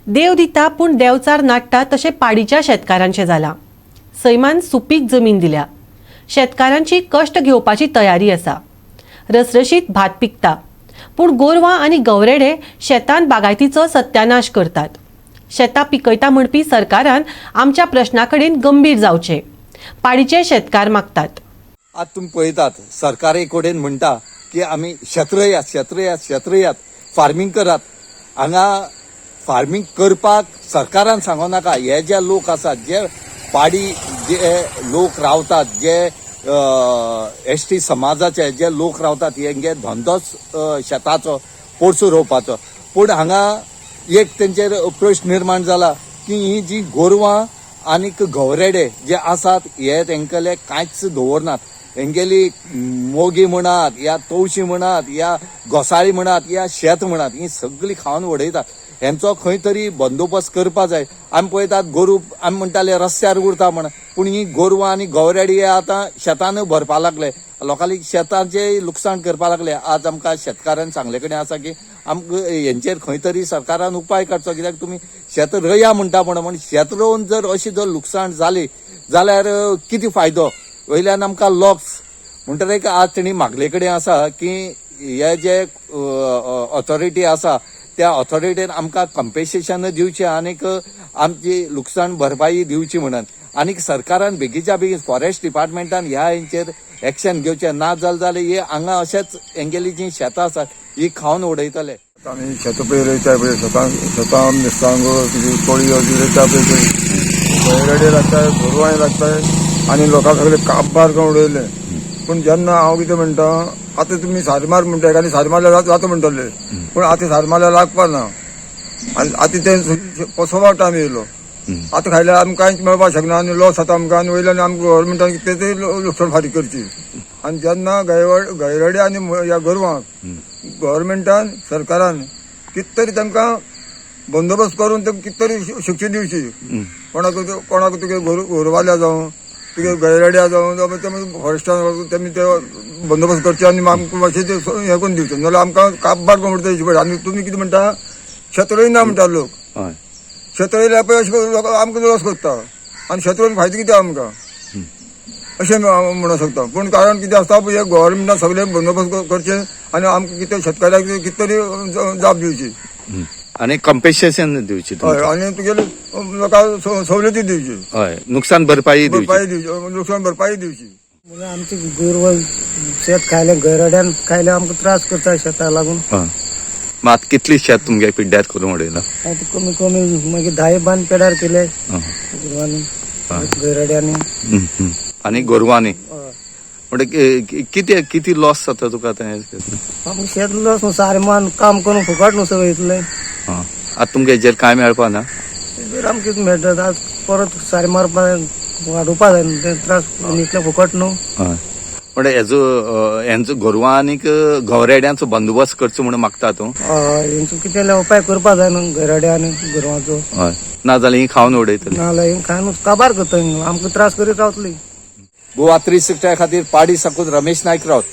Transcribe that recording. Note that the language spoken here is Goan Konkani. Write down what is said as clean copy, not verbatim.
देव दिता पूण देंवचार नाडटा तशें पाडीच्या शेतकारांचें जालां. सैमान सुपीक जमीन दिल्या. शेतकारांची कश्ट घेवपाची तयारी आसा. रसरशीत भात पिकता, पूण गोरवां आनी गवरेडे शेतांत बागायतीचो सत्यानाश करतात. शेतां पिकयता म्हणपी सरकारान आमच्या प्रश्ना कडेन गंभीर जावचें, पाडीचे शेतकार मागतात. आज तुमी पळयतात, सरकार एक कडेन म्हणटा की आमी शेत रोयात, शेत रोयात, शेत रोयात, फार्मींग करात. हांगा फार्मींग करपाक सरकारान सांगो नाका. हे जे लोक आसात, जे पाडी जे लोक रावतात, जे एस टी समाजाचे जे लोक रावतात, हेंगे धंदोच शेताचो, पोरसूं रोवपाचो. पूण हांगा एक तेंचेर प्रश्न निर्माण जाला की ही जी गोरवां आनीक गवरेडे जे आसात हे तेंकले कांयच दवरनात. हेंगेली मोगी म्हणात या तवशी म्हणात या घोसाळी म्हणात या शेत म्हणात, ही सगळी खावन उडयतात. हेंचो खंय तरी बंदोबस्त करपा जाय. आमी पळयतात, गोरू आमी म्हणटाले रस्त्यार उरता म्हण, पूण ही गोरवां आनी गवरेडी हे आतां शेतानूय भरपा लागले, लोकांनी शेतांचें लुकसाण करपा लागले. आज आमकां शेतकारान सांगले कडेन आसा की आमकां हेंचेर खंय तरी सरकारान उपाय काडचो, कित्याक तुमी शेत रोया म्हणटा म्हण शेत रोवन जर अशी जर लुकसाण जाली जाल्यार कितें फायदो? वयल्यान आमकां लॉस. म्हणटकीर आज तेणी मागले कडेन आसा की हे जे ऑथॉरिटी आसा त्या ऑथॉरिटीन आमकां कंपेन्सेशन दिवचें आनीक आमची लुकसाण भरपाई दिवची म्हणून. आनीक सरकारान बेगीच्या बेगीन फॉरेस्ट डिपार्टमेंटान ह्या हेंचेर एक्शन घेवचें, ना जालें जाल्यार हे हांगा अशेंच हेंगेली जीं शेतां आसात ही खावन उडयतले. आमी शेतां पळय रोयता पळय, शेतां शेतां मिरसांगो तुजी कोळयो बी रोयता पळय, थंय गैरडे लागताय, गोरवांय लागताय आनी लोकांक सगळे काबार करून उडयले. पूण जेन्ना हांव कितें म्हणटा, आतां तुमी सारी मार म्हणटा आनी सारी मारल्यार जाता म्हणटले, पूण आतां सारी मारल्यार लागपा ना. आनी आतां तें पोसोवपा टायम येयलो. आतां खायल्यार आमकां कांयच मेळपाक शकना आनी लॉस जाता आमकां. आनी वयल्यान आमकां गव्हर्मेंटान कितें तरी लुकसाण फारीक करची. आनी जेन्ना गैरडे आनी ह्या गोरवांक गव्हर्मेंटान सरकारान कित तरी तांकां बंदोबस्त करून तांकां कित तरी शिक्षा दिवची. कोणाक कोणाक तुगे गोरवाल्या जावं, तुगे गैरड्या जावं, जावं ते फॉरेस्टान तेमी ते बंदोबस्त करचे आनी आमकां मातशें ते हें करून दिवचें, नाजाल्यार आमकां काबार करून उडयता पळय. आनी तुमी कितें म्हणटा, शेत रोयना म्हणटा लोक. शेत रोयल्यार पळय अशें करून लोक आमकां लॉस करता आनी शेत रोवन फायदो कितें आमकां, अशें हांव म्हणूंक शकता. पूण कारण कितें आसता पळय, गव्हर्मेंटान सगळे बंदोबस्त करचे आनी आमकां कितें शेतकाऱ्याक कितें तरी जाप दिवची. आनी कंपेन्सेशन दिवची. हय, आनी तुगेले लोकांक सवलती दिवची. हय, नुकसान भरपाई. भरपाई दिवची, लुकसाण भरपाई दिवची. म्हणजे आमची गोरवां शेत खायले, गैरड्यान खायले, आमकां त्रास करता शेताक लागून. मात कितली शेत तुमगे पिड्ड्यार करून उडयला? आतां कमी कमी मागीर 10 बांद पेडार केले गोरवांनी, गैरड्यांनी. आनी गोरवांनी. हय. म्हणजे कितें कितें लॉस जाता तुका तें? आमकां शेत लॉस न्हू, सारें मान काम करून फुकट न्हू सगळें इतलें. आतां तुमगे हेजेर कांय मेळपा ना? तेजेर आमकां कितें मेळटा? आज परत सारें मारपाक वाडोवपा जाय न्हू, तें त्रास आनी इतलें फुकट न्हू. हय, म्हणजे हेजो हेंचो गोरवां आनीक गवरेड्यांचो बंदोबस्त करचो म्हणून मागता तूं? हय, हेंचो कितें जाल्यार उपाय करपा जाय न्हू गैरड्या आनी गोरवांचो. हय, ना जाल्यार ही खावन उडयतली. नाजाल्यार हें खावन काबार करता, आमकां त्रास करीत रावतली. गोवा 360 खातीर पाडी साकून रमेश नायक रावत.